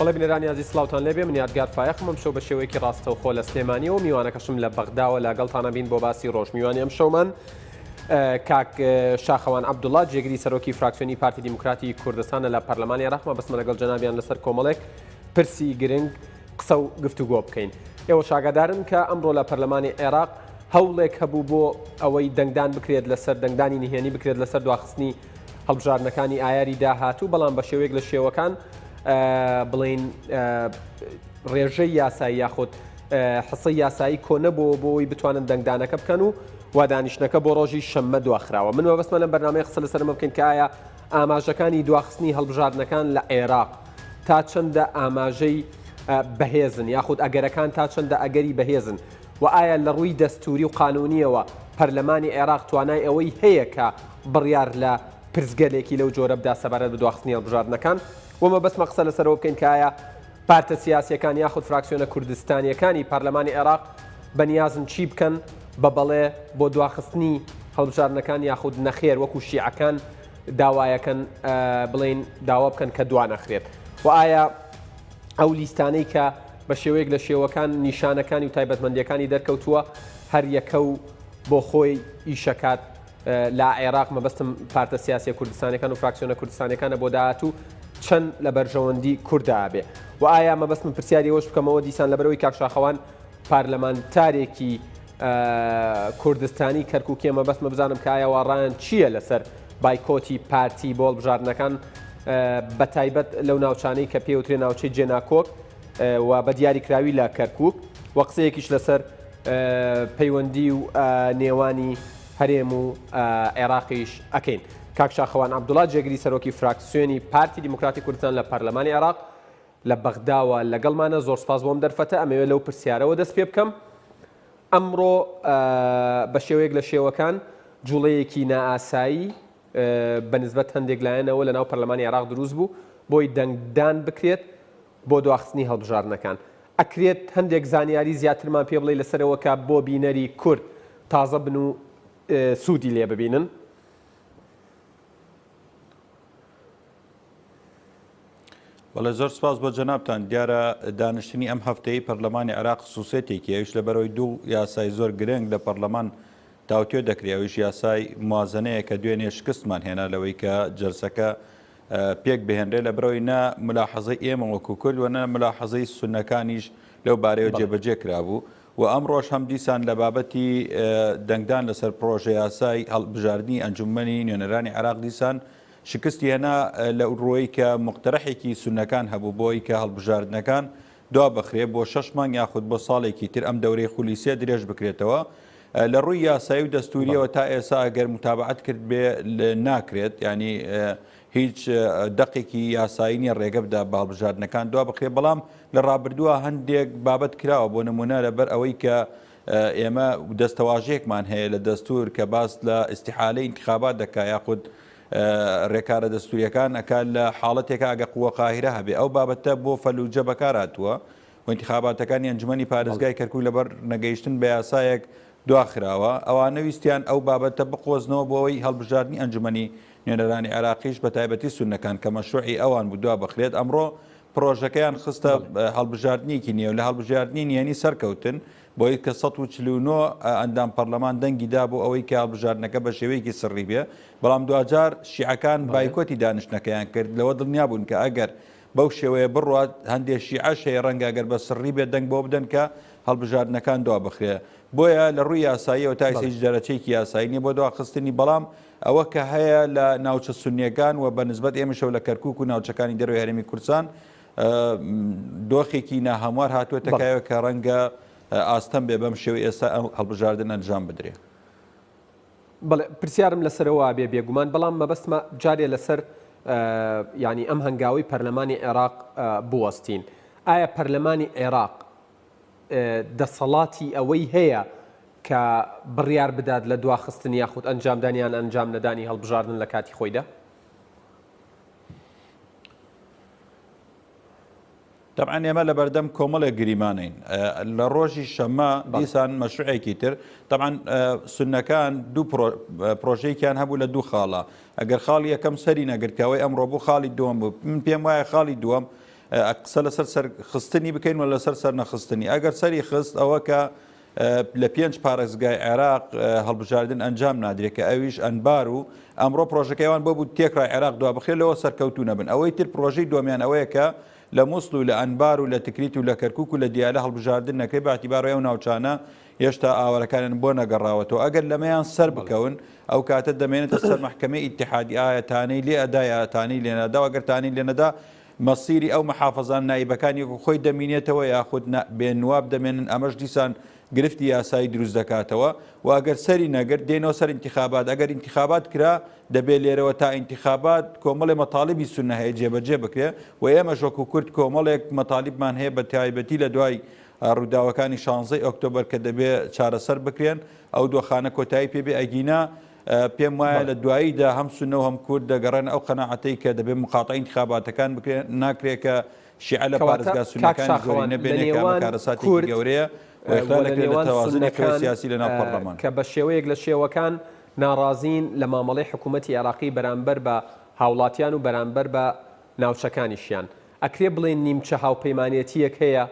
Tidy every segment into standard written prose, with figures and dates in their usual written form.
بەڵێ بینەرانی ئازیز سڵاوتان لێبێ من یادگار فایەقم ئەمشەو بە شێوەیەکی ڕاستەوخۆ لە سلێمانیەوە میوانەکەشم لە بەغداوە لەگەڵتانە بین بۆ باسی ڕۆژ میوانی ئەمشەومان کاک شاخەوان عەبدوڵا جێگری سەرۆکی فراکسیۆنی پارتی دیموکراتی کوردستانە لە پەرلەمانی عێراق مەبەستمە لەگەڵ جەنابیان لەسەر کۆمەڵێک پرسی گرنگ قسە و گفتوگۆ بکەین. ئێوەش ئاگادارن کە ئەمڕۆ لە پەرلەمانی عێراق هەوڵێک هەبوو بۆ ئەوەی دەنگدان بکرێت لەسەر دەنگدانی نهێنی بکرێت لەسەر دواخستنی هەڵبژاردنەکانی ئایاری داهاتوو، بەڵام بە شێوەیەک لە شێوەکان بڵێین ڕێژەی یاسایی یاخود حسەی یاسایی کۆ نەبووەوە بۆ ئەوەی بتوانن دەنگدانەکە بکەن و وا دانیشتنەکە بۆ ڕۆژی شەممە دواخراوە. من مەبەستمە لەم بەرنامەیە قسە لەسەر ئەمە بکەین کە ئایا ئاماژەکانی دواخستنی هەڵبژاردنەکان لە عێراق تا چەندە ئاماژەی بەهێزن یاخود ئەگەرەکان تا چەندە ئەگەری بەهێزن و ئایا لە ڕووی دەستووری و قانوونییەوە پەرلەمانی عێراق توانای ئەوەی هەیە کە بڕیار لە پرسگەلێکی لەو جۆرە بدا سەبارەت بە دواخستنی هەڵبژاردنەکان و مەبەستمە قسە لەسەرەوە بکەین کە ئایا پارتە سیاسییەکان یاخود فراکسیۆنە کوردستانییەکانی پەرلەمانی عێراق بەنیازن چی بکەن بە بەڵێ بۆ دواخستنی هەڵبژاردنەکان یاخود نەخێر وەکو شیعەکان داوایەکەن بڵێین داوا بکەن کە دوانەخرێت و ئایا ئەو لیستانەی کە بە شێوەیەک لە شێوەکان نیشانەکانی و تایبەتمەندیەکانی دەرکەوتووە هەر یەکە و بۆ خۆی ئیشەکات لە عێراق مەبەستم پارتە سیاسیە کوردستانەکان و فراکسیۆنە کوردستانەکانە بۆ داهاتوو چەند لە بەرژەوەندی کووردا بێ و ئایا مەبەستم پرسیاری ئەوەش بکەمەوە دیسان لەبەرەوەی کاک شاخەوان پارلەمانتارێکی کوردستانی کەرکوکیە مەبەستمە بزانم کە ئایا ڕایان چییە لەسەر بایکۆتی پارتی بۆ هەڵبژاردنەکان بە تایبەت لەو ناوچانەی کە پێوترێ ناوچەی جێناکۆک و بە دیاریکراوی لە کەرکک و قسەیەکیش لەسەر پەیوەندی و نێوانی هەرێم و عێراقیش ئەکەین. کاک شاخەوان عەبدوڵا جێگری سەرۆکی فراکسیۆنی پارتی دیموکراتی کوردستان لە پەرلەمانی عێراق لە بەغداوە لەگەڵمانە، زۆر سوپاس بۆ ئەم دەرفەتە، ئەمەوێ لەو پرسیارەوە دەست پێ بکەم. ئەمڕۆ بە شێوەیەک لە شێوەکان جوڵەیەکی نائاسایی بە نسبەت هەندێک لایەنەوە لەناو پەرلەمانی عێراق دروست بوو بۆی دەنگدان بکرێت بۆ دواخستنی هەڵبژاردنەکان. ئەکرێت هەندێک زانیاری زیاترمان پێ بڵێی لەسەرەوە کە بۆ بینەری کورد تازە بن و سوودی لێ ببینن؟ بەڵێ زۆر سپاس بۆ جەنابتان. دیارە دانیشتنی ئەم هەفتەی پەرلەمانی عێراق خسوسێتێکی ئەویش لەبەرەوەی دوو یاسای زۆر گرنگ لە پەرلەمان تاوتوێ دەکرێ ئەویش یاسای موازنەیە کە دوێنێ شکستمان هێنا لەوەی کە جەلسەکە پێک بهێنرێ لەبەرەوەی نە ملاحەزەی ئێمە وەکو کورد و نە ملاحەزەی سوننەکانیش لەو بارەیەوە جێبەجێ کرابوو و ئەمڕۆش هەم دیسان لە بابەتی دەنگدان لەسەر پڕۆژە یاسای هەڵبژاردنی ئەنجومەنی نوێنەرانی عێراق دیسان شکستی هێنا لە ڕووەی کە موقتەرەحێکی سوننەکان هەبوو بۆ ئەوی کە هەڵبژاردنەکان دوا بخرێ بۆ شەش مانگ یاخود بۆ ساڵێکی تر ئەم دەورەی خولی سێ درێژ بکرێتەوە لە ڕووی یاسایی و دەستوریەوە تا ئێسا ئەگەر متابعەت کرد بێ ناکرێت ینی هیچ دەقێکی یاسایی نیە ڕێگە بدا بە هەڵبژاردنەکان دوا بخرێ بەڵام لە ڕابردووە هەندێک بابەت کراوە بۆ نمونە لەبەر ئەوەی کە ئێمە دەستەواژەیەکمان هەیە لە دەستور کە باس لە ئیستیحالەی ئینتخابات دەکا یاخود ڕێکارە دەستوریەکان ئەکا لە حاڵەتێکا ئەگە قوە قاهیرە هەبێ ئەو بابەتە بۆ فەلوجە بەکار هاتووە و ئینتخاباتەکانی ئەنجومەنی پارێزگای کەرکوک لەبەر نەگەیشتن بە یاسایەک دواخراوە ئەوانە ویستیان ئەو بابەتە بقۆزنەوە بۆ ئەوەی هەڵبژاردنی ئەنجومەنی نوێنەرانی عێراقیش بە تایبەتی سوننەکان کە مەشروعی ئەوان بوو دوا بخرێت ئەمڕۆ پڕۆژەکەیان خستە هەڵبژاردنێکی نوێ و لە هەڵبژاردنی نهێنی سەرکەوتن بۆی کە 149 ئەندام پەرلەمان دەنگی دا بۆ ئەوەی کە هەڵبژاردنەکە بە شێوەیەکی سڕی بێ بەڵام دواجار شیعەکان بایکۆتی دانیشتنەکەیان کرد لەوە دڵنیا بوون کە ئەگەر بەو شێوەیە بڕوات هەندێک شیعەش هەیە ڕەنگە ئەگەر بە سڕی بێت دەنگ بۆ بدەن کە هەڵبژاردنەکان دوا بخرێ بۆیە لە ڕووی یاساییەوە تا ئێستا هیچ دەرەچەیەکی یاسایی نییە بۆ دواخستنی بەڵام ئەوە کە هەیە لە ناوچە سونیەکان و بە نسبەت ئێمەشەوە لە کەرکوک و ناوچەکانی دەرەوەی هەرێمی کوردستان دۆخێکی ناهەموار هاتووەتە کایەوە کە ڕەنگە ئاستەم بێ بەم شێوەی ئێستا هەڵبژاردن ئەنجام بدرێ. بەڵێ پرسیارم لەسەرەوە بێ بێگومان بەڵام مەبەستمە جارێ لەسەر یانی ئەم هەنگاوەی پەرلەمانی عێراق بوەستین ئایا پەرلەمانی عێراق دەسەڵاتی ئەوەی هەیە کە بڕیار بدات لە دواخستن یاخود ئەنجامدان یان ئەنجام نەدانی هەڵبژاردن لە کاتی خۆیدا؟ تەبعەن ئێمە لەبەردەم کۆمەڵێک گریمانەین لە ڕۆژی شەممە دیسان مەشروعێکی تر تەبعەن سوننەکان دوو پرۆژەیەکیان هەبوو لە دوو خاڵە ئەگەر خاڵی یەکەم سەری نەگرت کەەوەی ئەمڕۆ بوو خاڵی دووەم بوو من پێم وایە خاڵی دووەم. قسە لەسەر سەرخستنی بکەین و لەسەر سەرنەخستنی. ئەگەر سەری خست ئەوە کە لە پێنج پارێزگای عێراق هەڵبژاردن ئەنجام نادرێت کە ئەویش ئەنبار و ئەمڕۆ پرۆژەکەی ئەوان بۆ بوو تێکڕای عێراق دوا بخرێت لەوە سەرکەوتوو نەبن. ئەوەی تر پرۆژەی دووەمیان ئەوەیە کە لە موسڵ و لە ئەنبار و لە تکریت و لە کەرکوک و لە دیالە هەڵبژاردن نەکرێت بە ئیعتیبارەوەی ئەو ناوچانە هێشتا ئاوارەکانیان بۆ نەگەڕاوەتەوە ئەگەر لەمەیان سەر بکەون ئەو کاتە دەمێنێتە سەر مەحکەمەی ئیتیحادی ئایا تانەی لێ ئەدا یا تانەی لێ نادا و ئەگەر تانەی لێ نەدا مەسیری ئەو محافەزان نائیبەکانی وەکو خۆی دەمینێتەوە یاخود نا بێ نواب دەمێنن ئەمەش دیسان گرفتی یاسایی دروست دەکاتەوە و ئەگەر سەری نەگرت دێنەوە سەر ئینتیخابات ئەگەر ئینتیخابات کرا دەبێ لێرەوە تا ئینتیخابات کۆمەڵێ مەتالیبی سوننە هەیە جێبەجێ بکرێ و ئێمەش وەکو کورد کۆمەڵێک مەتالیبمان هەیە بە تایبەتی لە دوای ڕووداوەکانی شانزەی ئۆکتۆبەر کە دەبێ چارەسەر بکرێن ئەو دۆخانە کۆتایی پێ بێ ئەگینا پێم وایە لە دواییدا هەم سوننە و هەم کورد دەگەڕێن ئەو قەناعەتەی کە دەبێ مقاتعەی ئینتخاباتەکان بکرێن ناکرێ کە شیعە لە کەواتە پارێزگا کاک سوننەکانی زۆری شاخەوان لە نەبێنێ کە ئەمە نێوان کارەساتێکی کورد گەورەیە و و ئیخلال لە ئەکرێ لە نێوان تەوازنی قوەی سوننەکان سیاسی لە ناو پەڕلەمان. کە بە شێوەیەک لە شێوەکان ناڕازین لە مامەڵەی حکوومەتی عێراقی بەرامبەر بە هاوڵاتیان و بەرامبەر بە ناوچەکانیشیان ئەکرێ بڵێین نیمچە هاوپەیمانێتییەک هەیە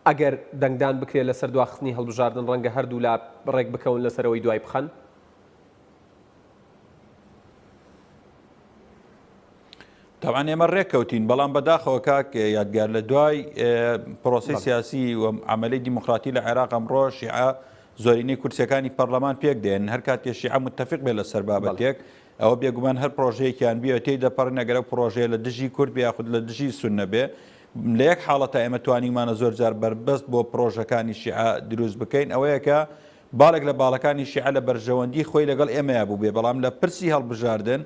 ئەگەر دەنگدان بکرێت لەسەر دواخستنی هەڵبژاردن ڕەنگە هەردوولا ڕێک بکەون لەسەر ئەوەی دوای بخەن؟ تەبعەن ئێمە ڕێککەوتین، بەڵام بەداخەوە کاک یادگار لە دوای پرۆسەی سیاسی و عەمەلی دیموکراتی لە عێراق ئەمڕۆ شیعە زۆرینەی کورسیەکانی پەرلەمان پێک دێن، هەر کاتێ شیعە متەفق بێ لەسەر بابەتێک ئەوە بێگومان هەر پرۆژەیەکیان بیەوێت تێی دەپەڕن ئەگەر ئەو پرۆژەیە لە دژی کورد بێ یاخود لە دژی سوننە بێ. لە یەک حاڵەتا ئێمە توانیومانە زۆر جار بەربەست بۆ پرۆژەکانی شیعە دروست بکەین ئەوەیە کە باڵێک لە باڵەکانی شیعە لە بەرژەوەندی خۆی لەگەڵ ئێمەیا بووبێ بەڵام لە پرسی هەڵبژاردن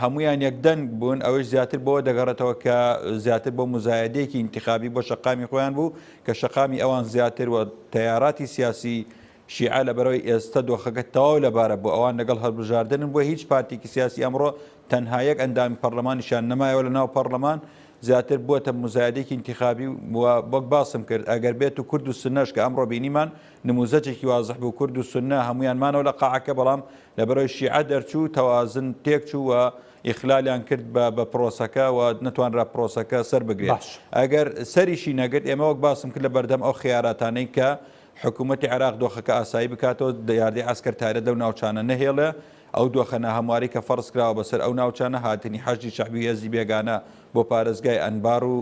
هەموویان یەکدەنگ بوون، ئەوەیش زیاتر بەوە دەگەڕێتەوە کە زیاتر بۆ موزایەدەیەکی ئینتیخابی بۆ شەقامی خۆیان بوو کە شەقامی ئەوان زیاتر و تەیاراتی سیاسی شیعە لەبەرئەوەی ئێستە دۆخەکە تەواو لەبارە بۆ ئەوان لەگەڵ هەڵبژاردنن بۆیە هیچ پارتێکی سیاسی ئەمڕۆ تەنها یەک ئەندامی پەڕلەمانیشیان نەمایەوە لەناو پەڕلەمان زیاتر بووەتە موزایەدەیەکی ئینتیخابی و وەک باسم کرد ئەگەر بێت و کورد و سوننەش کە ئەمڕۆ بینیمان نموزەجێکی وازح بوو کورد و سوننە هەموویان مانەوە لە قاعەکە بەڵام لەبەرئەوەی شیعە دەرچوو تەوازن تێکچوو و ئیخلالیان کرد بە بە پرۆسەکە و نەتوانرا پرۆسەکە سەر بگرێت باش. ئەگەر سەریشی نەگرت ئێمە وەک باسم کرد لە بەردەم ئەو خیاراتانەی کە حکوومەتی عێراق دۆخەکە ئاسایی بکاتەوە دیاردەی عەسکەر تایرەت لەو ناوچانە نەهێڵێ ئەو دۆخە ناهەموارەی کە فەرز کراوە بەسەر ئەو ناوچانە هاتنی حەشدی شەعبی و هێزی بێگانە بۆ پارێزگای ئەنبار و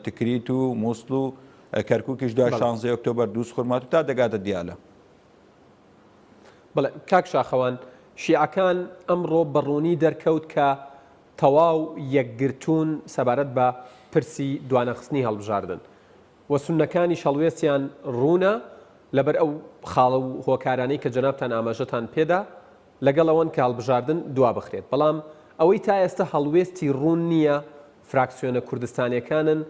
تکریت و موسڵ و کەرکوکیش دوای بەڵێ. شانزەی ئۆکتۆبەر دووزخورماتوو تا دەگاتە دیالە. بەڵێ کاک شاخەوان، شیعەکان ئەمڕۆ بە ڕوونی دەرکەوت کە تەواو یەکگرتوون سەبارەت بە پرسی دوانەخستنی هەڵبژاردن و سوننەکانیش هەڵوێستیان ڕوونە لەبەر ئەو خاڵ و هۆکارانەی کە جەنابتان ئاماژەتان پێدا لەگەڵ ئەوەن کە هەڵبژاردن دوابخرێت، بەڵام ئەوەی تا ئێستا هەڵوێستی ڕوون نییە فراکسیۆنە کوردستانیەکانن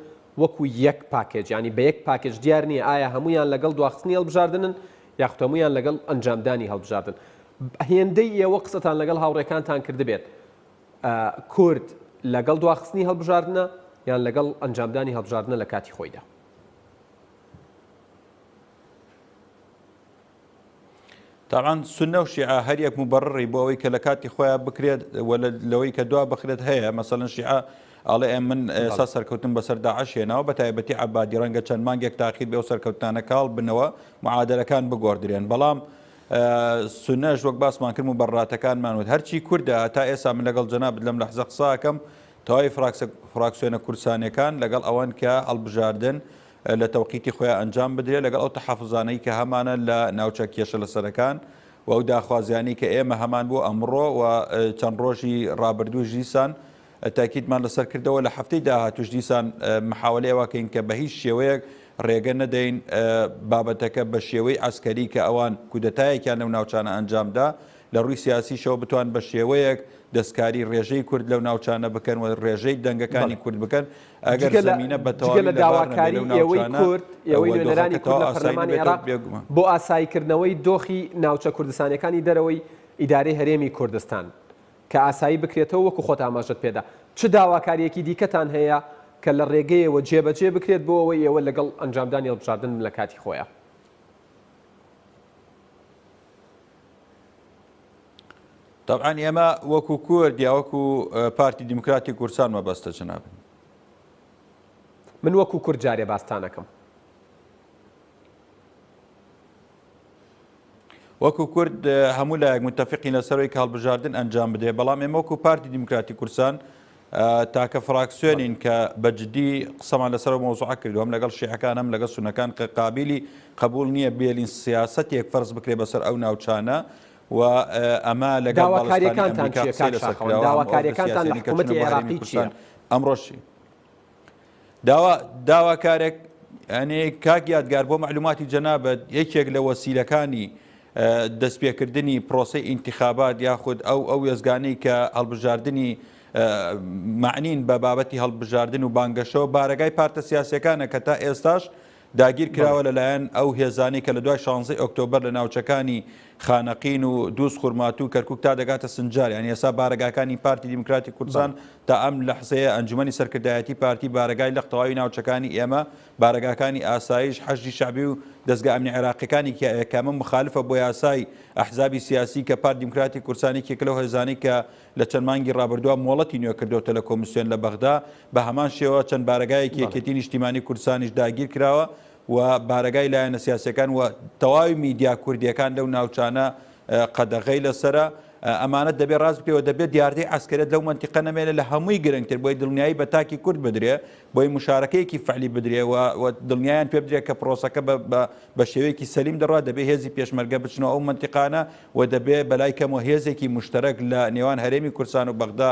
وەکو یەک پاکێج، یانی بە یەک پاکێج دیار نییە ئایا هەموویان لەگەڵ دواخستنی هەڵبژاردنن یاخود هەموویان لەگەڵ ئەنجامدانی هەڵبژاردن. هێندەی ئێوە قسەتان لەگەڵ هاوڕێکانتان کردبێت کورد لەگەڵ دواخستنی هەڵبژاردنە یان لەگەڵ ئەنجامدانی هەڵبژاردنە لە کاتی خۆیدا؟ تەبعەن سوننە و شیعە هەر یەک موبەڕڕی بۆ ئەوەی کە لە کاتی خۆیان بکرێت و لەوەی کە دوا بخرێت هەیە مەسەلەن شیعە ئەڵێ ئێ من ئێستا سەرکەوتن بەسەر داعش هێناوە بە تایبەتی عەبادی ڕەنگە چەند مانگێک تاخیر بێ و سەرکەوتنانە کاڵ بنەوە معادلەکان بگۆڕدرێن بەڵام سونەش وەک باسمان کرد موبەڕڕاتەکانمان وت هەرچی کوردە تا ئێستا من لەگەڵ جەنابت لەم لەحزە قساکەم تەواوی فراکسیۆنە کوردستانیەکان لەگەڵ ئەوەن کە هەڵبژاردن لە تەوقیتی خۆیا ئەنجام بدرێت لەگەڵ ئەو تەحەفوزانەی کە هەمانە لە ناوچە کێشە لەسەرەکان و ئەو داخوازیانەی کە ئێمە هەمان بوو ئەمڕۆ و چەند ڕۆژی ڕابردووش دیسان تاکیدمان لەسەر کردەوە لە هەفتەی داهاتووش دیسان محاولەی ئەوە کەین کە بە هیچ شێوەیەک ڕێگە نەدەین بابەتەکە بە شێوەی عەسکەری کە ئەوان کودەتایەکیان لەو ناوچانە ئەنجامدا لە ڕووی سیاسیشەوە بتوان بە شێوەیەک دەستکاری ڕێژەی کورد لەو ناوچانە بکەن و ڕێژەی دەنگەکانی بەڵێ. کورد بکەن، ئەگەر جگە لە زەمینە بە جگە تەواوی لە لەبار نەبێ داواکاری لەو ئێوەی ناوچانە کورد، ئێوەی و نوێنەرانی دۆخەکە کورد تەواو لە ئاسایی پەرلەمانی نەبێتەوە عێراق بێگومان. بۆ ئاساییکردنەوەی دۆخی ناوچە کوردستانیەکانی دەرەوەی ئیدارەی هەرێمی کوردستان کە ئاسایی بکرێتەوە وەکو خۆت ئاماژەت پێدا چ داواکاریەکی دیکەتان هەیە کە لە ڕێگەیەوە جێبەجێ بکرێت بۆ ئەوەی ئێوە لەگەڵ ئەنجامدانی هەڵبژاردن بن لە کاتی خۆیا؟ تەبعەن ئێمە وەکو کورد یا وەکو پارتی دیموکراتی کوردستان مەبەستە جەنابت. من وەکو کورد جارێ باستانەکەم. وەکو کورد هەموو لایەک متفقین لەسەرەوەی کە هەڵبژاردن ئەنجام بدرێ، بەڵام ئێمە وەکو پارتی دیموکراتی کوردستان تاکە فراکسیۆنین کە بە جدی قسەمان لەسەر ئەو مەوزوعە کردووە، هەم لەگەڵ شیعەکان هەم لەگەڵ سوننەکان کە قابیلی قبوڵ نییە بێلین سیاسەتێک فەرز بکرێ بەسەر ئەو ناوچانە و ئەمە لەگەڵ باڵیۆزخانەی داواکاریەکانتان ئەمریکا چییە قسەی کاک لەسەر شاخەوان؟ کراوە، هەم ئەو داواکاریەکانتان لە سیاسیانەی کە چوونە حکوومەتی بۆ هەرێمی عێراقی چییە؟ کوردستان ئەمڕۆشی داوا داواکارێک یانی کاک یادگار بۆ مەعلوماتی جەنابت یەکێک لە وەسیلەکانی دەستپێکردنی پرۆسەی ئینتخابات یاخود ئەو ئەو وێزگانەی کە هەڵبژاردنی معنین بە بابەتی هەڵبژاردن و بانگەشەوە بارەگای پارتە سیاسەکانە کە تا ئێستاش داگیر کراوە لەلایەن ئەو هێزانەی کە لە دوای شانزەی ئۆکتۆبەر لە ناوچەکانی خانەقین و دووز خورماتوو و کەرکوک تا دەگاتە سنجار یانی ئێستا بارەگاکانی پارتی دیموکراتی کوردستان تا ئەم لەحزەیە ئەنجومەنی سەرکردایەتی پارتی بارەگای لق تەواوی ناوچەکانی ئێمە بارەگاکانی ئاسایش حەشدی شەعبی و دەزگا ئەمنی عێراقیەکانی کە کە ئەمە مخالفە بۆ یاسای ئەحزابی سیاسی کە پارت دیموکراتی کوردستان یەکێکە لەو هێزانەی کە لە چەند مانگی ڕابردووە مۆڵەتی نوێ کردۆتە لە کۆمیسیۆن لە بەغدا، بە هەمان شێوە چەند بارەگایەکی یەکێتی نیشتیمانی کوردستانیش داگیر کراوە و بارەگای لایەنە سیاسیەکان و تەواوی میدیا کوردیەکان لەو ناوچانە قەدەغەی لەسەرە. ئەمانە دەبێ ڕاست بکرێ و دەبێ دیاردەی عەسکەریەت لەو مەنتیقە نەمێنێ لە هەمووی گرنگتر بۆی دڵنیایی بە تاکی کورد بدرێ بۆی مشارەکەیەکی فعلی بدرێ و و دڵنیایان پێ بدرێ کە پرۆسەکە بە بە بە شێوەیەکی سەلیم دەڕوا دەبێ هێزی پێشمەرگە بچنەوە ئەو مەنتیقانە و دەبێ بەلای کەمەوە هێزێکی موشتەرەک لە نێوان هەرێمی کوردستان و بەغدا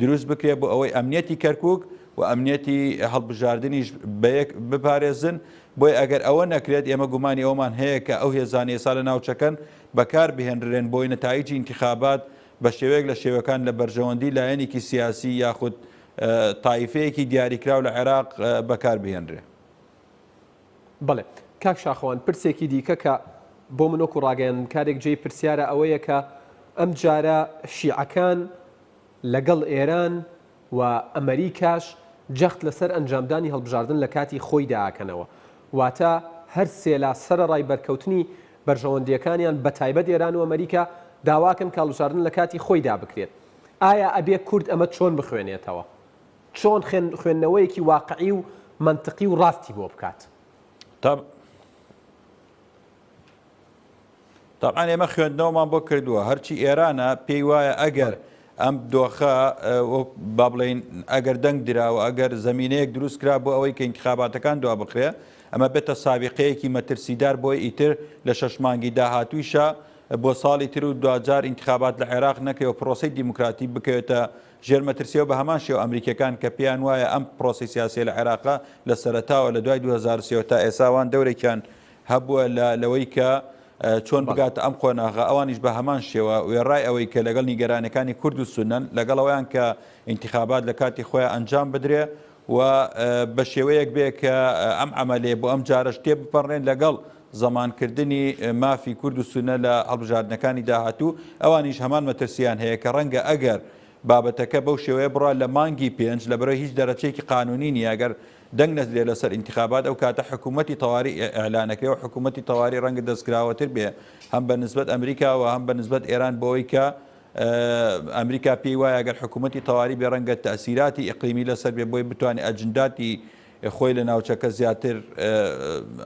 دروست بکرێ بۆ ئەوەی ئەمنیەتی کەرکوک و ئەمنیەتی هەڵبژاردنیش بەیەک بپارێزن، بۆیە ئەگەر ئەوە نەکرێت ئێمە گومانی ئەوەمان هەیە کە ئەو هێزانەی ئێستا لە ناوچەکەن بەکار بهێنرێن بۆی نەتایجی ئینتخابات بە شێوەیەک لە شێوەکان لە بەرژەوەندی لایەنێکی سیاسی یاخود تایفەیەکی دیاریکراو لە عێراق بەکار بهێنرێ. بەڵێ کاک شاخەوان پرسێکی دیکە کە بۆ من وەکو ڕاگەیاندنکارێک جێی پرسیارە ئەوەیە کە ئەم جارە شیعەکان لەگەڵ ئێران و ئەمەریکاش جەخت لەسەر ئەنجامدانی هەڵبژاردن لە کاتی خۆیدا ئەکەنەوە واتە هەر سێلا سەرەڕای بەرکەوتنی بەرژەوەندییەکانیان بەتایبەت ئێران و ئەمەریکا داواکەن کە هەڵبژاردن لە کاتی خۆیدا بکرێت ئایا ئەبێ کورد ئەمە چۆن بخوێنێتەوە؟ چۆن خوێندنەوەیەکی واقعی و مەنتقی و ڕاستی بۆ بکات؟ تەبعەن ئێمە خوێندنەوەمان بۆ کردووە، هەرچی ئێرانە پێی وایە ئەگەر ئەم دۆخە وەک با بڵێین ئەگەر دەنگ درا و ئەگەر زەمینەیەک دروست کرا بۆ ئەوەی کە ئینتخاباتەکان دوا بخرێ ئەمە بێتە سابیقەیەکی مەترسیدار بۆی ئیتر لە شەش مانگی داهاتوویشا بۆ ساڵی تر و دواجار ئینتخابات لە عێراق نەکرێ و پرۆسەی دیموکراتی بکەوێتە ژێر مەترسیەوە بە هەمان شێوە ئەمریکیەکان کە پێیان وایە ئەم پرۆسەی سیاسیە لە عێراقا لە سەرەتاوە لە دوای 2003 تا ئێستا ئەوان دەورێکیان هەبووە لە لەوەی کە چۆن بگاتە ئەم قۆناغە ئەوانیش بە هەمان شێوە وێڕای ئەوەی کە لەگەڵ نیگەرانەکانی کورد و سونەن لەگەڵ ئەویان کە ئینتخابات لە کاتی خۆیان ئەنجام بدرێ و بە شێوەیەک بێ کە ئەم عملێ بۆ ئەم جارەش تێ بپەڕێن لەگەڵ زەمانکردنی مافی کورد و سونە لە هەڵبژاردنەکانی داهاتوو، ئەوانیش هەمان مەترسییان هەیە کە ڕەنگە ئەگەر بابەتەکە بەو شێوەیە بڕا لە مانگی پێنج لەبەرئەوەی هیچ دەرەچەیەکی قانونی نییە ئەگەر دەنگ نەدرێ لەسەر ئینتخابات ئەو کاتە حکوومەتی تەواری ئیعلانەکرێ و حکوومەتی تەواری ڕەنگە دەستکراوەتر بێ هەم بە نسبەت ئەمریکا و هەم بە نسبەت ئێران بۆ ئەوەی کە ئەمریکا پێی وایە ئەگەر حکوومەتی تەواری بێ ڕەنگە تەئسیراتی ئیقلیمی لەسەر بێ بۆی بتوانێ ئەجنداتی خۆی لە ناوچەکە زیاتر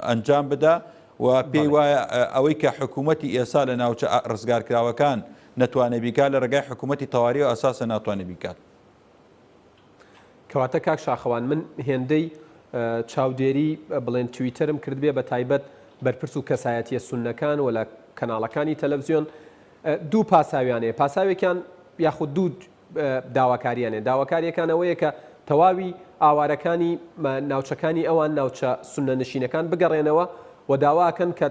ئەنجام بدا و پێی وایە ئەوەی کە حکوومەتی ئێسا لە ناوچە ڕزگارکراوەکان نەتوانێت بیکات لە ڕێگای حکوومەتی تەواری و ئەساسە ناتوانێت بیکات. کەواتە کاک شاخەوان من هێندەی چاودێری بڵێن تویتەرم کردبێ بە تایبەت بەرپرس و کەسایەتیە سوننەکان و لە کەناڵەکانی تەلەفزیۆن دوو پاساویان هەیە پاساوێکیان یاخود دوو داواکاریان هەیە داواکاریەکان ئەوەیە کە تەواوی ئاوارەکانی ناوچەکانی ئەوان ناوچە سوننە نشینەکان بگەڕێنەوە و داواکەن کە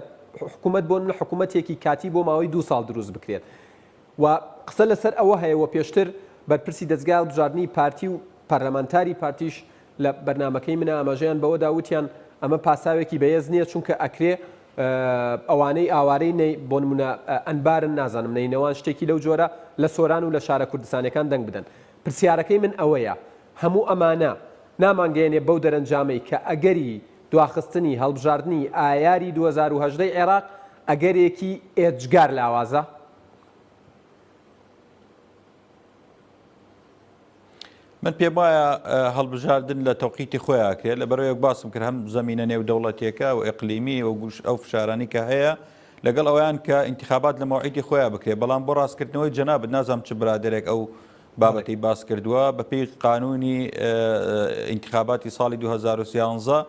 حکوومەت بۆ من حکوومەتێکی کاتی بۆ ماوەی دوو ساڵ دروست بکرێت و قسە لەسەر ئەوە هەیە و پێشتر بەرپرسی دەزگای هەڵبژاردنی پارتی و پەرلەمانتاری پارتیش لە بەرنامەکەی منە ئاماژەیان بەوەدا وتیان ئەمە پاساوێکی بەهێز نییە چونکە ئەکرێ ئەوانەی ئاوارەی نەی بۆ نمونە ئەنبارن نازانم نەینەوان شتێکی لەو جۆرە لە سۆران و لە شارە کوردستانیەکان دەنگ بدەن پرسیارەکەی من ئەوەیە هەموو ئەمانە نامانگەیەنێ بەو دەرەنجامەی کە ئەگەری دواخستنی هەڵبژاردنی ئایاری 2018 عێراق ئەگەرێکی ئێجگار لاوازە؟ من پێم وایە هەڵبژاردن لە تەوقیتی خۆی ئاکرێت لەبەرەوە یەک باسم کرد هەم زەمینە نێودەوڵەتیەکە و ئیقلیمی و گوش ئەو فشارانی کە هەیە لەگەڵ ئەویان کە ئینتخابات لە مەوعیدی خۆیان بکرێت بەڵام بۆ ڕاستکردنەوەی جەنابت نازانم چ برادەرێک ئەو بابەتی باس کردووە بەپێی قانونی ئینتخاباتی ساڵی 2013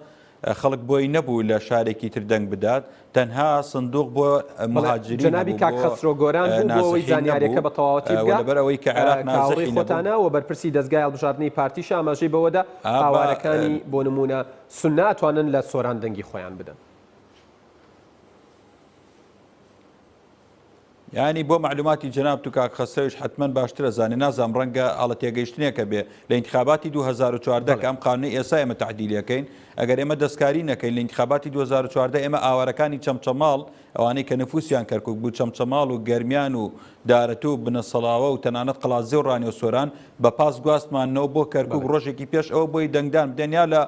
خەڵک بۆی نەبوو لە شارێکی تر دەنگ بدات، تەنها سندوق بۆ بەڵێ موهاجرین جەنابی هەبوو کاک بۆ خەسرۆ گۆران بوو بۆ ئەوەی نازحین زانیاریەکە نەبوو بە تەواوەتی و بگا لەبەر ئەوەی کە عێراق کە هاوڕێی نازحی نەبوو. خۆتانە و بەرپرسی دەزگای هەڵبژاردنی پارتیشە ئاماژەی بەوەدا ئا با ئاوارەکانی بۆ نموونە سوننە ئەتوانن لە سۆران دەنگی خۆیان بدەن. یانی بۆ مەعلوماتی جەنابت و کاک خەسرەویش حەتمەن باشتر ئەزانێ نازانم ڕەنگە هەڵە تێگەیشتنێک هەبێ لە ئینتخاباتی 2014 بەڵێ. کە ئەم قانونەی ئێستا ئێمە تەعدیلی ئەکەین ئەگەر ئێمە دەستکاری نەکەین لە ئینتخاباتی 2014 ئێمە ئاوارەکانی چەمچەماڵ ئەوانەی کە نفوسیان کەرکوک بوو چەمچەماڵ و گەرمیان و دارەتوو و بنەسەڵاوە و تەنانەت قەڵادزێ و ڕانیە و سۆران بە پاس گواستمانەوە بۆ کەرکوک بەڵێ. ڕۆژێکی پێش ئەوە بۆی دەنگدان بدەن یا لە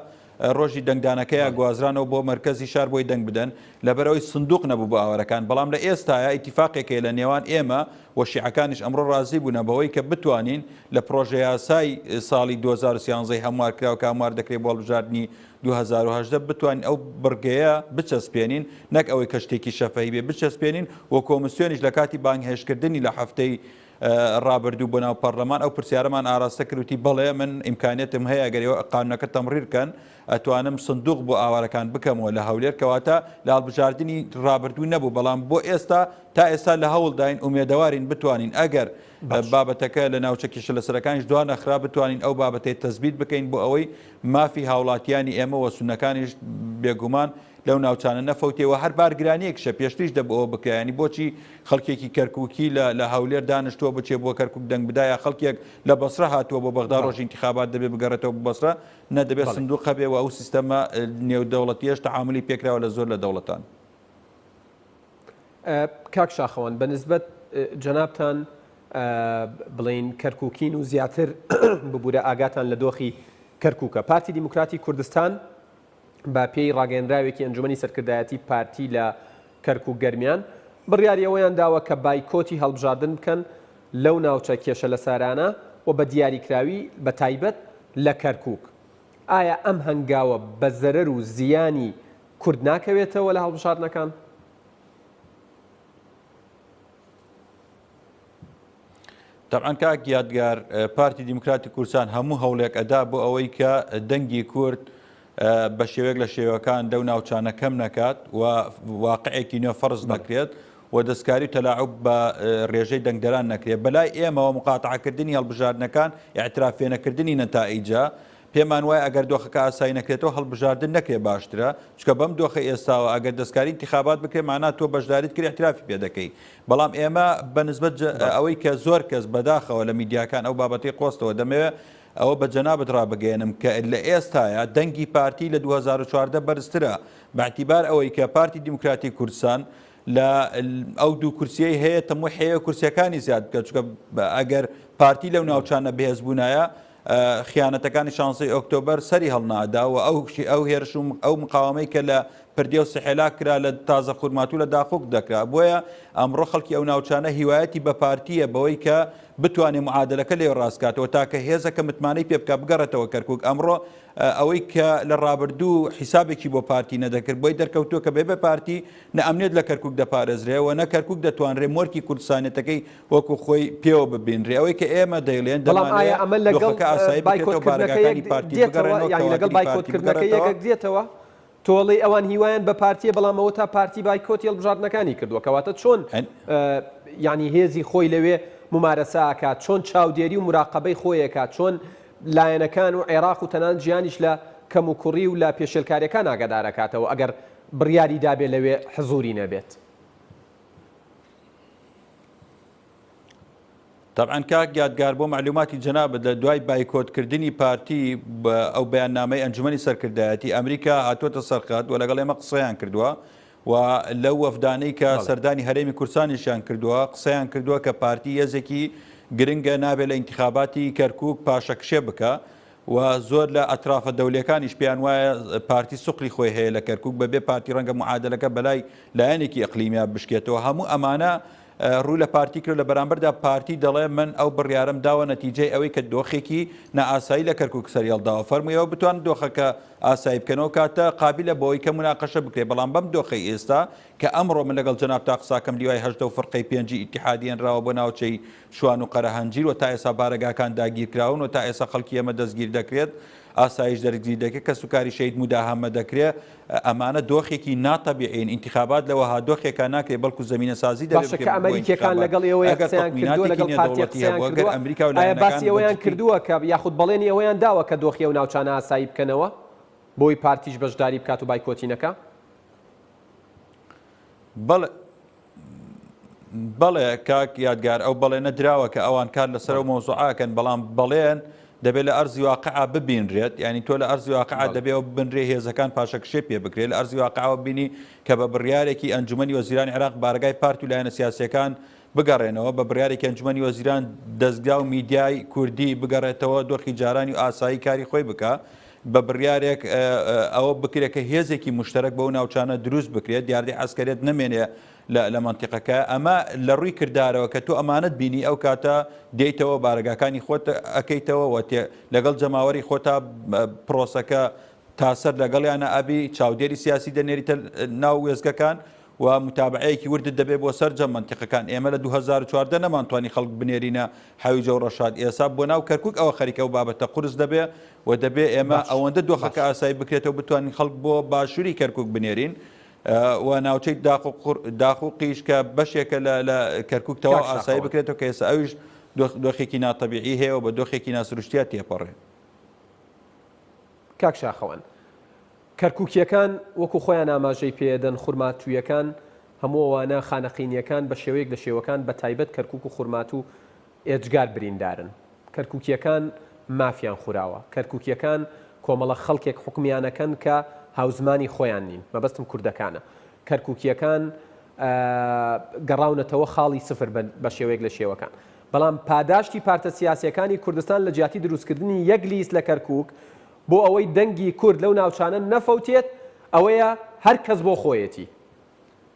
ڕۆژی دەنگدانەکەیا گوازرانەوە بۆ مەرکەزی شار بۆی دەنگ بدەن، لەبەرئەوەی سندوق نەبوو بۆ ئاوارەکان، بەڵام لە ئێستایا ئیتیفاقێک هەیە لە نێوان ئێمە و شیعەکانیش ئەمڕۆ ڕازی بوونە بەوەی کە بتوانین لە پڕۆژەیاسای ساڵی 2013 ی هەموارکراو کە هەموار دەکرێت بۆ هەڵبژاردنی 2018 بتوانین ئەو بڕگەیە بچەسپێنین نەک ئەوەی کە شتێکی شەفەهی بێ بچەسپێنین و کۆمسیۆنیش لە کاتی بانگهێشتکردنی لە هەفتەی ڕابردوو بۆ ناو پەڕلەمان ئەو پرسیارەمان ئاراستە کرد وتی بەڵێ من ئیمکانیەتم هەیە ئەگەر ئێوە قانونەکە تەمڕیر کەن ئەتوانم سندوق بۆ ئاوارەکان بکەمەوە لە هەولێر کەواتە لە هەڵبژاردنی ڕابردوو نەبوو بەڵام بۆ ئێستا تا ئێستا لە هەوڵداین ئومێدەوارین بتوانین ئەگەر باش. بابەتەکە لە ناوچە کێشە لەسەرەکانیش دوا نەخرا بتوانین ئەو بابەتەی تەسبیت بکەین بۆ ئەوەی مافی هاوڵاتیانی ئێمە وە سوننەکانیش بێگومان لەو ناوچانە نەفەوتێ و هەر بارگرانیەکشە پێشتریش دەبوو ئەوە بکرا یانی بۆچی خەڵکێکی کەرکوکی لە لە هەولێر دانشتووە بچێ بۆ کەرکوک دەنگ بدا یا خەڵکێک لە بەسرە هاتووە بۆ بەغدا بەڵێ. ڕۆژی ئینتیخابات دەبێ بگەڕێتەوە بۆ بەسرە نە دەبێ بەڵێ. سندوق هەبێ و ئەو سیستەمە نێودەوڵەتیەش تەعامولی پێکراوە لە زۆر لە دەوڵەتان. کاک شاخەوان بە نسبەت جەنابتان بڵێین کەرکوکین و زیاتر ببورە ئاگاتان لە دۆخی کەرکوکە پارتی دیموکراتی کوردستان بە پێی ڕاگەیەنراوێکی ئەنجومەنی سەرکردایەتی پارتی لە کەرکوک گەرمیان، بڕیاری ئەوەیان داوە کە بایکۆتی هەڵبژاردن بکەن لەو ناوچە کێشە لەسەرانە و بە دیاریکراوی بە تایبەت لە کەرکوک. ئایا ئەم هەنگاوە بە زەرەر و زیانی کورد ناکەوێتەوە لە هەڵبژاردنەکان؟ تەبعەن کاک یادگار پارتی دیموکراتی کوردستان هەموو هەوڵێک ئەدا بۆ ئەوەی کە دەنگی کورد بە شێوەیەک لە شێوەکان لەو ناوچانە کەم نەکات و واقعێکی نوێ فەرز نەکرێت و دەستکاری و تەلاعوب بە ڕێژەی دەنگدەران نەکرێت بەلای ئێمەوە مقاتعەکردنی هەڵبژاردنەکان اعتراف پێنەکردنی نەتائیجە پێمان وایە ئەگەر دۆخەکە ئاسایی نەکرێتەوە هەڵبژاردن نەکرێت باشترە، چونکە بەم دۆخەی ئێستاوە ئەگەر دەستکاری ئینتیخابات بکرێت مانا تۆ بەشداریت کرد ئیعترافی پێ دەکەی. بەڵام ئێمە بە نسبەت ئەوەی کە زۆر کەس بەداخەوە لە میدیاکان ئەو بابەتەی قۆستەوە دەمەوێت ئەوە بە جەنابت ڕابگەیەنم کە لە ئێستایا دەنگی پارتی لە 2014 بەرزترە بە ئیعتیبار ئەوەی کە پارتی دیموکراتی کوردستان لە ئەو دوو کورسیەی هەیە تەموحی هەیە کورسیەکانی زیاد بکات چونکە ئەگەر پارتی لەو ناوچانە بەهێز بوونایە خیانەتەکانی شانزەی ئۆکتۆبەر سەری هەڵنادا و ئەو ئەو هێرش و ئەو مقاومەی کە لە پردێ و سحێلا کرا لە تازە خورماتوو لە داقوق دەکرا بۆیە ئەمڕۆ خەڵکی ئەو ناوچانە هیوایەتی بە پارتیە بەوەی کە بتوانێ معادلەکە لێ ڕاستکاتەوە تاکە هێزە کە متمانەی پێ بکە بگەڕێتەوە کەرکک ئەمڕۆ ئەوەی کە لە ڕابردوو حیسابێکی بۆ پارتی نەدەکرد بۆی دەرکەوتووە کە بێ بە پارتی نە ئەمنیەت لە کەرکک دەپارێزرێ و نە کەرکک دەتوانرێ مۆرکی کوردستانێتەکەی وەکو خۆی پێوە ببینرێ ئەوەی کە ئێمە دەیڵێن بەڵام ئایا دەمانەوێ ئەمە لەگەڵ دۆخەکە ئاسایی بکرێتەوە بایکۆتکردنەکە یەک بارەگاکانی پارتی دێتەوە بگەڕێنەوە یانی لەگەڵ کەوادری پارتی بایکۆتکردنەکە بگەڕێتەوە. یەکەک دێتەوە تۆڵەی ئەوان هیوایان بە پارتیە بەڵام ئەوە تا پارتی بایکۆتی هەڵبژاردنەکانی کردووە کەواتە چۆن یانی هێزی خۆی لەوێ ممارەسە ئەکات چۆن چاودێری و مراقەبەی خۆی ئەکات چۆن لایەنەکان و عێراق و تەنانەت جیهانیش لە کەموکوڕی و لە پێشێلکاریەکان ئاگادار ئەکاتەوە ئەگەر بڕیاری دابێ لەوێ حزوری نەبێت. تەبعەن کاک یادگار بۆ مەعلوماتی جەنابت لە دوای بایکۆت کردنی پارتی ئەو بەیاننامەی ئەنجومەنی سەرکردایەتی ئەمریکا هاتووەتە سەرخەت و لەگەڵ ئێمە قسەیان کردووە و لەو وەفدانەی کە سەردانی هەرێمی کوردستانیشیان کردووە قسەیان کردووە کە پارتی هێزێکی گرنگە نابێت لە ئینتخاباتی کەرکک پاشەکشێ بکە و زۆر لە ئەترافە دەولیەکانیش پێیان وایە پارتی سوقلی خۆی هەیە لە کەرکک بەبێ پارتی ڕەنگە معادلەکە بەلای لایەنێکی ئەقلیمیا بشکێتەوە هەموو ئەمانە. ڕوو لە پارتی کرد لە بەرامبەردا پارتی دەڵێ من ئەو بڕیارەم داوە نەتیجەی ئەوەی کە دۆخێکی نائاسایی لە کەرکوک سەریهەڵداوە فەرموو ئێوە بتوان دۆخەکە ئاسایی بکەنەوە کاتە قابیلە بۆی کە موناقەشە بکرێ بەڵام بەم دۆخەی ئێستا کە ئەمڕۆ من لەگەڵ جەنابتا قساکەم لیوای 18 و فرقەی پێنجی ئیتیحادی هێنراوە بۆ ناوچەی شوان و قەرەهەنجیر و تا ئێستا بارەگاکان داگیرکراون و تا ئێستا خەڵکی ئێمە دەستگیر دەکرێت ئاسایش دەرگیر دەکرێت کەسوکاری شەهید موداهەمە دەکرێت ئەمانە دۆخێکی ناتەبیعین ئینتیخابات لە وەها دۆخێکا ناکرێت بەڵکو زەمینەسازی دەبێت باشە بکرێت کە بۆ ئەمەریکیەکان ئینتیخابات لەگەڵ ئێوەیە ئەگەر قسەیان کردووە تەخمیناتێکی لەگەڵ پارتیە نێودەوڵەتی قسەیان هەبوو ئەگەر کردووە ئەمریکا و ئایا لایەنەکان باسی بە ئەوەیان جدی کردووە کە یاخود بەڵێنی ئەوەیان داوە کە دۆخی ئەو ناوچانە ئاسایی بکەنەوە بۆی پارتیش بەشداری بکات و بایکۆتی نەکا؟ بەڵێ بەڵێ کاک یادگار ئەو بەڵێنە دراوە کە ئەوان کار لەسەر ئەو مەوزوعە ئەکەن بەڵام بەڵێن دەبێت لە ئەرزی واقعا ببینرێت یعنی تۆ لە ئەرزی واقعا دەبێ ئەو ببنرێ هێزەکان پاشەکشێ پێ بکرێت لە ئەرزی واقعەوە بینی کە بە بڕیارێکی ئەنجومەنی وەزیرانی عێراق بارەگای پارت و لایەنە سیاسیەکان بگەڕێنەوە بە بڕیارێکی ئەنجومەنی وەزیران دەزگا و میدیای کوردی بگەڕێتەوە دۆخی جارانی و ئاسایی کاری خۆی بکە بە بڕیارێک ئەوە بکرێت کە هێزێکی مشتەرەک بەو ناوچانە دروست بکرێت دیاردەی عەسکەریەت نەمێنێ لە مەنتیقەکە ئەمە لە ڕووی کردارەوە کە تۆ ئەمانەت بینی ئەو کاتە دێیتەوە بارەگاکانی خۆت ئەکەیتەوە و لەگەڵ جەماوەری خۆتا پرۆسەکە تاسەر لەگەڵیانە ئەبی چاودێری سیاسی دەنێریتە ناو وێزگەکان و متابعەیەکی وردت دەبێت بۆ سەرجەم مەنتیقەکان ئێمە لە 2014 نەمانتوانی خەڵک بنێرینە حەویجە و ڕەشاد ئێسا بۆ ناو کەرکوک ئەوە خەریکە ئەو بابەتە قورس دەبێ و دەبێ ئێمە باش ئەوەندە دۆخەکە باش ئاسایی بکرێتەوە بتوانین خەڵک بۆ باشووری کەرکوک بنێرین و ناوچەی داقوقیش کە بەشێکە لە کەرکوک تەواو کاک ئاسایی شاخەوان. بکرێتەوە کە ئێستا ئەویش دۆخێکی ناتەبیعی هەیە و بە دۆخێکی ناسروشتیا تێپەڕێ. کاک شاخەوان، کەرکوکییەکان وەکو خۆیان ئاماژەی پێدەن، خورماتوویەکان، هەموو ئەوانە، خانەقینییەکان بە شێوەیەک لە شێوەکان بە تایبەت کەرکوک و خورماتوو ئێجگار بریندارن. کەرکوکییەکان مافیان خوراوە. کەرکوکییەکان کۆمەڵە خەڵکێک حوکمیان ئەکەن کە هاوزمانی خۆیان نین، مەبەستم کوردەکانە. کەرکوکییەکان گەڕاونەتەوە خاڵی سفر بە شێوەیەک لە شێوەکان. بەڵام پاداشتی پارتە سیاسییەکانی کوردستان لە جیاتی دروستکردنی یەک لیست لە کەرکوک بۆ ئەوەی دەنگی کورد لەو ناوچانە نەفەوتێت ئەوەیە هەر کەس بۆ خۆیەتی.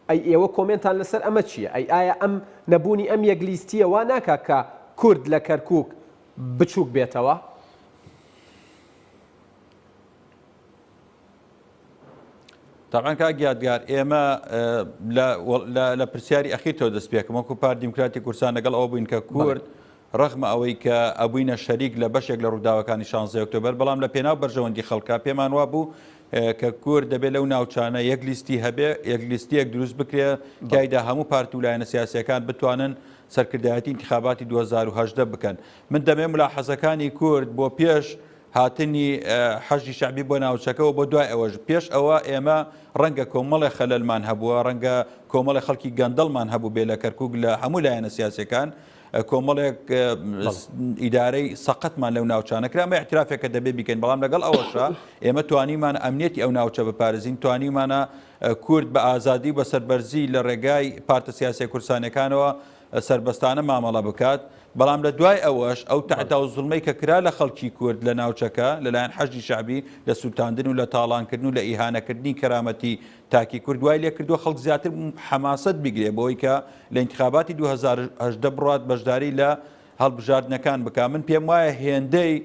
ئەی ئێوە کۆمێنتان لەسەر ئەمە چییە؟ ئەی ئایا ئەم نەبوونی ئەم یەک لیستییە وا ناکا کە کورد لە کەرکووک بچووک بێتەوە؟ تەبعەن کاک یادگار ئێمە لە پرسیاری ئەخیرتەوە دەست پێکم وەکو پارتی دیموکراتی کوردستان لەگەڵ ئەوە بووین کە کورد ڕەغمە ئەوەی کە ئەبووینە شەریک لە بەشێک لە ڕووداوەکانی شانزەی ئۆکتۆبەر، بەڵام لە پێناو بەرژەوەندی خەڵکا پێمان وابوو کە کورد دەبێ لەو ناوچانە یەک لیستی هەبێ، یەک لیستییەک دروست بکرێ تیایدا هەموو پارت و لایەنە سیاسییەکان بتوانن سەرکردایەتی ئینتیخاباتی 2018 بکەن. من دەمەوێ مولاحەزەکانی کورد بۆ پێش هاتنی حەشدی شەعبی بۆ ناوچەکە و بۆ دوای ئەوەش، پێش ئەوە ئێمە ڕەنگە کۆمەڵێ خەلەلمان هەبووە، ڕەنگە کۆمەڵێ خەڵکی گەندەڵمان هەبووبێ لە کەرکووک لە هەموو لایەنە سیاسییەکان، کۆمەڵێک ئیدارەی سەقەتمان لەو ناوچانە کرا ئەمە اعترافێکە دەبێ بیکەین بەڵام لەگەڵ ئەوەشا ئێمە توانیمان ئەمنیەتی ئەو ناوچە بپارێزین توانیمانە کورد بە ئازادی و بە سەربەرزی لە ڕێگای پارتە سیاسیە کوردستانەکانەوە سربەستانە مامەڵە بکات بەڵام لە دوای ئەوەش ئەو تەعدا و زوڵمەی کە کرا لە خەڵکی کورد لە ناوچەکە لەلایەن حەشدی شەعبی لە سووتاندن و لە تاڵانکردن و لە ئیهانەکردنی کەرامەتی تاکی کورد وای لێکردووە خەڵک زیاتر حەماسەت بیگرێ بۆی کە لە ئینتخاباتی 2018 بڕات بەشداری لە هەڵبژاردنەکان بکا من پێم وایە هێندەی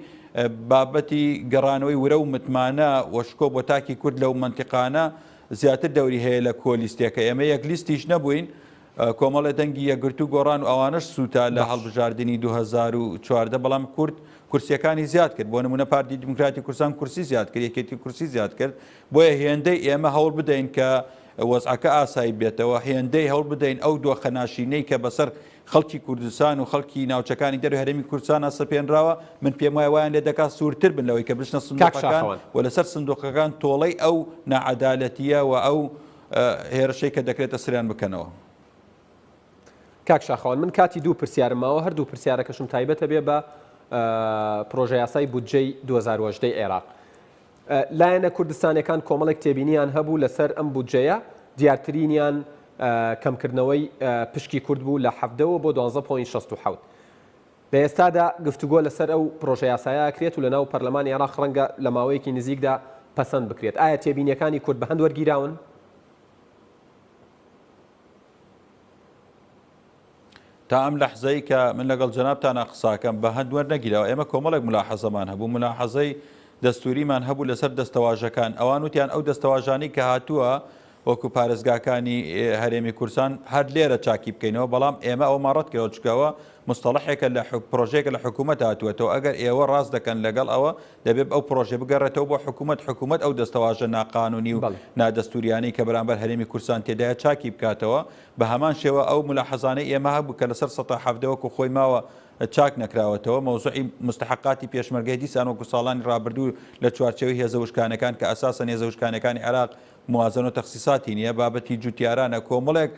بابەتی گەڕانەوەی ورە و متمانە و شکۆ بۆ تاکی کورد لەو مەنتیقانە زیاتر دەوری هەیە لە کۆلیستێکە ئێمە یەک لیستیش نەبووین کۆمەڵێ دەنگی یەکگرتوو گۆڕان و ئەوانەش سووتا لە هەڵبژاردنی 2014 بەڵام کورد کورسیەکانی زیاد کرد بۆ نمونە پارتی دیموکراتی کوردستان کورسی زیاد کرد یەکێتی کورسی زیاد کرد بۆیە هێندەی ئێمە هەوڵ بدەین کە وەزعەکە ئاسایی بێتەوە، هێندەی هەوڵ بدەین ئەو دۆخە ناشرینەی کە بەسەر خەڵکی کوردستان و خەڵکی ناوچەکانی دەرەوەی هەرێمی کوردستانا سەپێنراوە، من پێم وایە وایان لێ دەکات سوورتر بن لەوەی کە بچنە کاک سندوقەکان شاخەوان. و لەسەر سندوقەکان تۆڵەی ئەو ناعەدالەتییە و ئەو هێرشەی کە دەکرێتە سەریان بکەنەوە. کاک شاخەوان من کاتی دوو پرسیارم ماوە هەردوو پرسیارەکەشم تایبەتە بێ بە پرۆژەیاسای بودجەی 2018 عێراق. لایەنە کوردستانیەکان کۆمەڵێک تێبینیان هەبوو لەسەر ئەم بودجەیە، دیارترینیان کەمکردنەوەی پشکی کورد بوو لە 17 وە بۆ 12 point 67. لە ئێستادا گفتوگۆ لەسەر ئەو پرۆژەیاسایە ئەکرێت و لەناو پەرلەمانی عێراق ڕەنگە لە ماوەیەکی نزیکدا پەسەند بکرێت. ئایا تێبینیەکانی کورد بەهەند وەرگیراون؟ تا ئەم لەحزەی کە من لەگەڵ جەنابتانا قساکەم بە هەند وەرنەگیراوە، ئێمە کۆمەڵێک مولاحەزەمان هەبوو، مولاحەزەی دەستووریمان هەبوو لەسەر دەستەواژەکان، ئەوان وتیان ئەو دەستەواژانەی کە هاتووە وەکو پارێزگاکانی هەرێمی کوردستان هەر لێرە چاکی بکەینەوە، بەڵام ئێمە ئەوەمان ڕەتکردەوە چونکە ئەوە موستەڵەحێکە لە پرۆژەیەکە لە حکوومەت هاتووەتەوە، ئەگەر ئێوە ڕاست دەکەن لەگەڵ ئەوە دەبێت ئەو پرۆژەیە بگەڕێتەوە بۆ حکوومەت، حکوومەت ئەو دەستەواژە ناقانوونی و نادەستووریانەی کە بەرامبەر هەرێمی کوردستان تێدایە چاکی بکاتەوە، بە هەمان شێوە ئەو مولاحەزانەی ئێمە هەبوو کە لەسەر سەتا 17 وەکو خۆی ماوە چاک نەکراوەتەوە، مەوزوعی موستەحەقاتی پێشمەرگەی دیسان وەکو ساڵانی ڕابردوو لە چوارچێوەی هێزە وشکانەکان کە ئەساسەن هێزە وشکانەکانی عێراق موازنە و تەخسیساتی نییە، بابەتی جوتیارانە کۆمەڵێک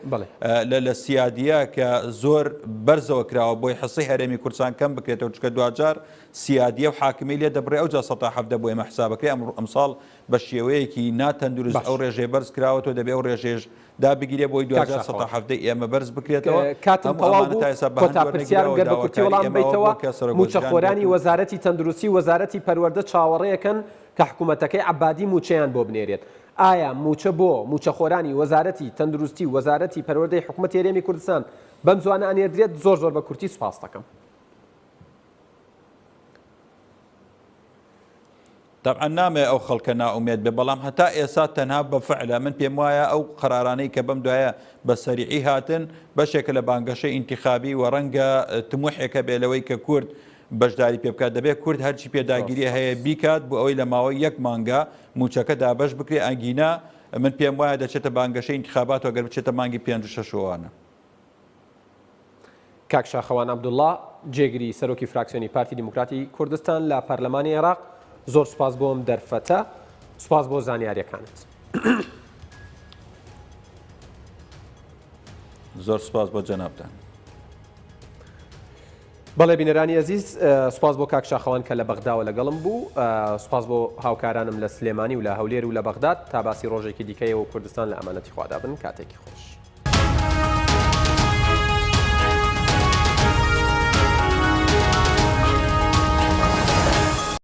لە لە سیادیە کە زۆر بەرزەوە کراوە بۆی حسەی هەرێمی کوردستان کەم بکرێتەوە چونکە دواجار سیادیە و حاکمی لێ دەبڕێ ئەوجا سەتا 17 بۆ ئێمە حسابەکرێ ئەمساڵ بە شێوەیەکی ناتەندروست ئەو ڕێژەیە بەرز کراوەتەوە دەبێ ئەو ڕێژەیەش دابگیرێ بۆی دواجار سەتا 17 ئێمە بەرز بکرێتەوە. کاتم تەواو بوو کۆتا پرسیارم گەر بە کورتی وەڵام بەیتەوە مووچەخۆرانی وەزارەتی تەندروستی و وەزارەتی پەروەردە چاوەڕێکەن کە حکومەتەکەی عەبادی مووچەیان بۆ بنێرێت ئایا مووچە بۆ مووچەخۆرانی وەزارەتی تەندروستی و وەزارەتی پەروەردەی حکومەتی هەرێمی کوردستان بەم زوانە ئەنێردرێت زۆر زۆر بە کورتی سوپاستەکەم. تەبعەن نامەوێ ئەو خەڵکە نائومێد بێ بەڵام هەتا ئێسا تەنها بە فعلە من پێم وایە ئەو قەرارانەی کە بەم دوایە بە سەریعی هاتن بەشێکە لە بانگەشەی ئینتیخابی و ڕەنگە تموحێکە بێ لەوەی کە کورد بەشداری پێ بکات دەبێت کورد هەرچی پێداگیری هەیە بیکات بۆ ئەوەی لە ماوەی یەک مانگە موچەکە دابەش بکرێ ئەگینا من پێم وایە دەچێتە بانگەشەی ئینتیخابات و گەر بچێتە مانگی پێنج و شەشەوانە. کاک شاخەوان عەبدوڵڵا، جێگری سەرۆکی فراکسیۆنی پارتی دیموکراتی کوردستان لە پەرلەمانی عێراق، زۆر سوپاس بۆ ئەم دەرفەتە، سوپاس بۆ زانیارییەکانت. زۆر سوپاس بۆ جەنابتان. بەڵێ بینەرانی ئەزیز سوپاس بۆ کاک شاخەوان کە لە بەغداوە لەگەڵم بوو سوپاس بۆ هاوکارانم لە سلێمانی و لە هەولێر و لە بەغداد تا باسی ڕۆژێکی دیکەیەوە کوردستان لە ئەمانەتی خوادا بن کاتێکی خۆش.